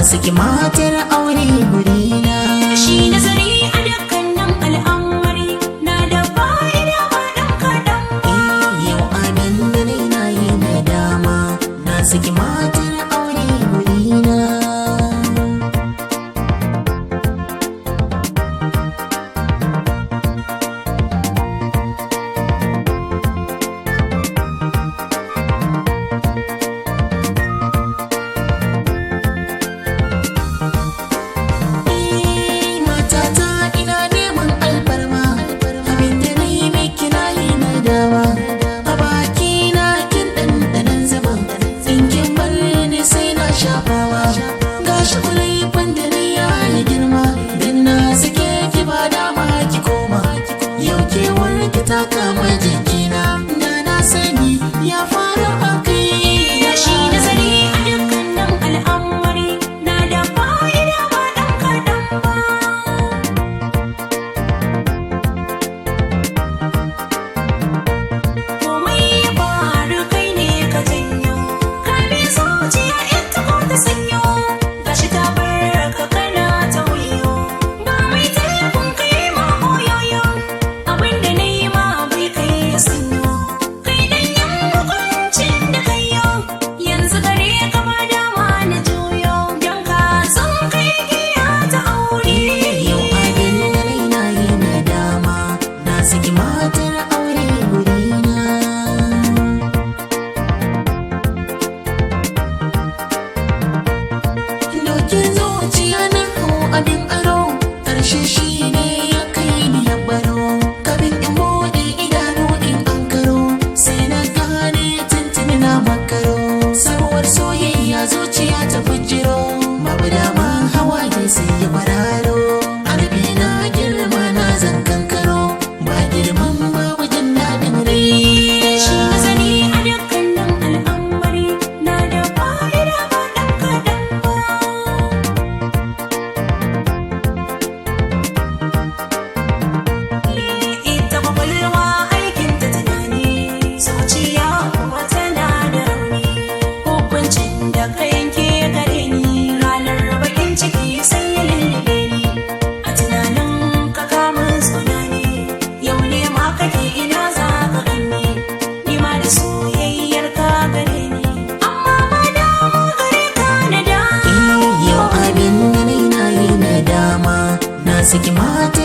Saki matar aure gurina. Shi nazari a dukkanin al'amari na da fa'ida ba ɗan kaɗan ba. Yau abin da na yi na dama, na saki matar aure gurina. Matata, ina neman alfarma, abin da na yi miki na yi na dama. A baki na kin ɗanɗanon zama, in kin bar ni sai na shafawa. Gashi kulaifin da ni ya yi girma, dan na sake ki ba dama ki koma. Yau kewar ki ta kama jikina, da na sani ya fara a kai. Shi nazari a dukkanin al'amari na da fa'ida ba ɗan kaɗan ba. Komai ya faru kai ne ka janyo, ka bi zuciya ita ko ta sanyo, gashi ta bar ka kana ta wuyo. Ba mai tallafin kai ma oyoyo, abin da na yi ma bai kai ya sanyo. Kai danyen hukuncin da kai yau, yanzu gare ka ba dama na juyo, don ka san kai giya ta aure. Yau abin da raina yi na dama, na saki matar aure gurina. Dokin zuciya na hau abin aro, ƙarshe shi ne ya kai ni ya baro. Kabin in buɗe idanu in ankaro, sai na gane tuntuni na makaro. Sabuwar soyayya zuciya ta bujiro, babu dama hawaye sai ya kwararo. Arabi na girma na zan kankaro, ba girman babu jin daɗin rai. Shi nazari a dukkanin al'amari na da fa'ida ba ɗan kaɗan ba. Ita kwakwalwa aikinta tunani, zuciya kuma tana da rauni. Hukuncin da ka yanke gare ni, ranar bakin ciki sai ya lullube ni. A tunanin ka kamun tsunami, yau ne ma kake ina za ka gani. Ni ma da soyayyar ka gare ni, amma ba dama gare ka na dawo. Yau abin da na yi na dama, na saki matar